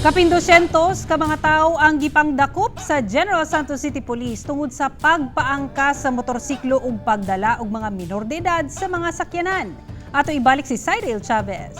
Kapin 200 ka mga tao ang gipangdakop sa General Santos City Police tungod sa pagpaangkas sa motorsiklo ug pagdala og mga minor de edad sa mga sakyanan. Ato ibalik si Cyril Chavez.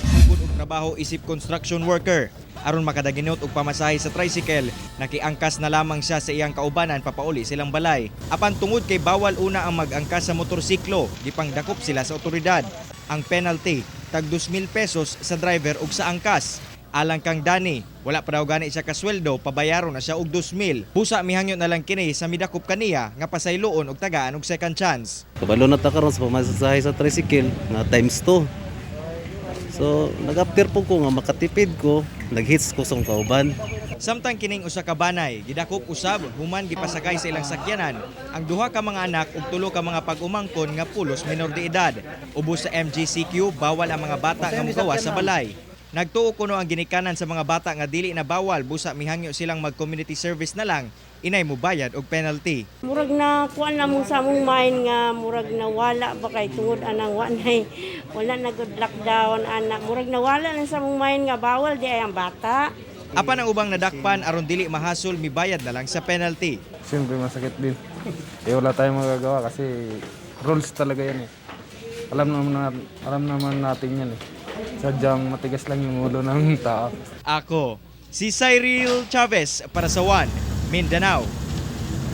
Nagsugod og trabaho isip construction worker. Aron makadaginot og pamasahe sa tricycle, nakiangkas na lamang siya sa iyang kaubanan papauli silang balay. Apan tungod kay bawal una ang mag-angkas sa motorsiklo, gipangdakop sila sa otoridad. Ang penalty, tag 2,000 pesos sa driver ug sa angkas. Alang kang Dani, wala pa daw gani siya kasweldo, pabayaro na siya og 2,000. Busa mihangyo na lang kini sa midakop kaniya nga pasayloon og tagaan og second chance. Kabalo na ta karon sa pamasahe sa tricycle nga times 2. So, nag-after po ko nga makatipid ko, nag-hitch ko sa akong kauban. Samtang kining usa ka banay, gidakop usab human gipasakay sa ilang sakyanan ang duha ka mga anak ug tulo ka mga pag-umangkon nga pulos minor de edad. Ubos sa MGCQ, bawal ang mga bata nga mogawas sa balay. Nagtuo kuno ang ginikanan sa mga bata nga dili na bawal busa mihangyo silang mag-community service na lang, inay mubayad og penalty. Murag na kuan na mo sa among mind nga murag nawala ba kay tungod anang wa nay wala na good lockdown ana, murag nawala na sa among mind nga bawal di ay ang bata. Apan ang ubang nadakpan, aron dili mahasol, mibayad na lang sa penalty. Siyempre masakit din. Eh, wala tayong magagawa kasi rules talaga yan eh. Alam naman natin yan eh. Sadyang matigas lang yung ulo ng tao. Ako, si Cyril Chavez para sa One, Mindanao.